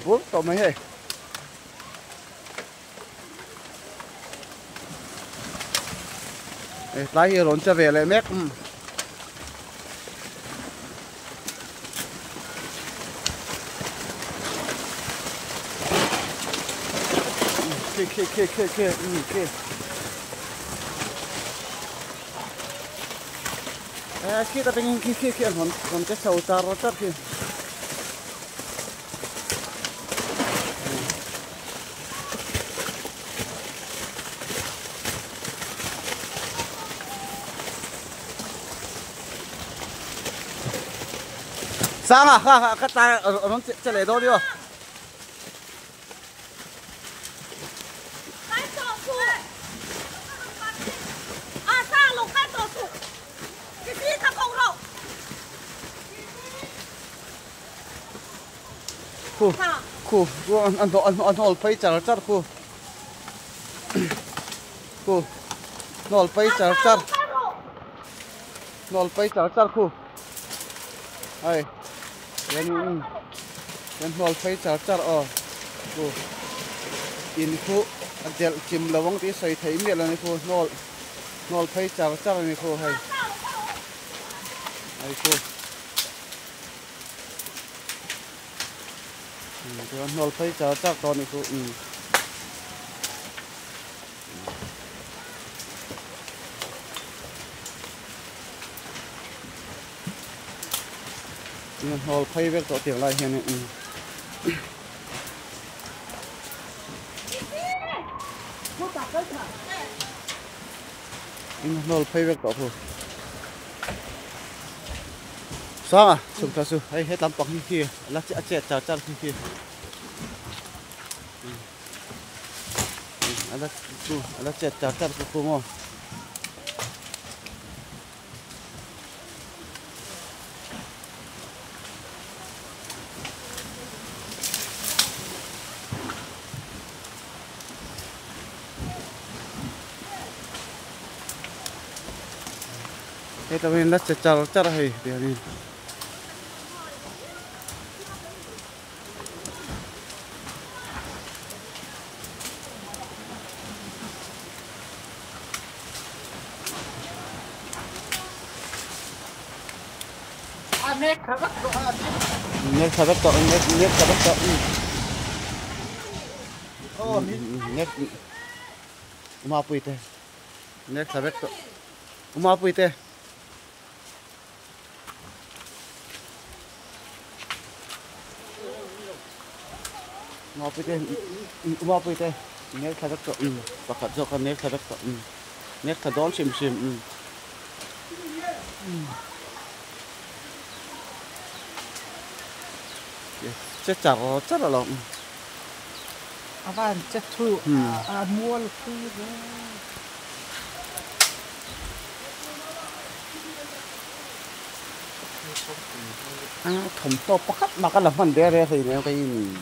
bur tawh mai hei. Tlai hi a rawn che ve leh mek. Khi khi khi khi khi khi. Khi ta tengin khi khi khi an rawn che chho char char khi. Sanga kha kha kha tlai a rawn che leh dawn io. Khu khu khu an an an an hawl phei char char khu khu hnawl phei char char hnawl phei char char khu hei chuanin kan hnawl phei char char aw khu in khu a delh chim lo ang tih sawi theih miah lo a ni khu hnawl hnawl phei char char a ni khu hei hei khu. Chuan hnawl phei char char tawh a nih chu umm. Hnawl phei vek tawh tiang lai hian umm. Hnawl phei vek tawh thu. Sanga chhuk thla chu hei hetlam pang hi khi a la a chet char char khi khi a la chu a la chet char char khu maw. Heta hian la che char char a hei tih hian in. Nek tha vek tawh nek nek tha vek tawh. Nek Mapui te nek tha vek tawh. Umapui te. Umapui te Umapui te nek thla vek tawh pakhat zawk kha nek thla vek tawh nek thla dawn hrim hrim che char char alawm. A van che thu a mual pui ve. Thawmhnaw pakhat mah ka la hman der e hei nen ka in.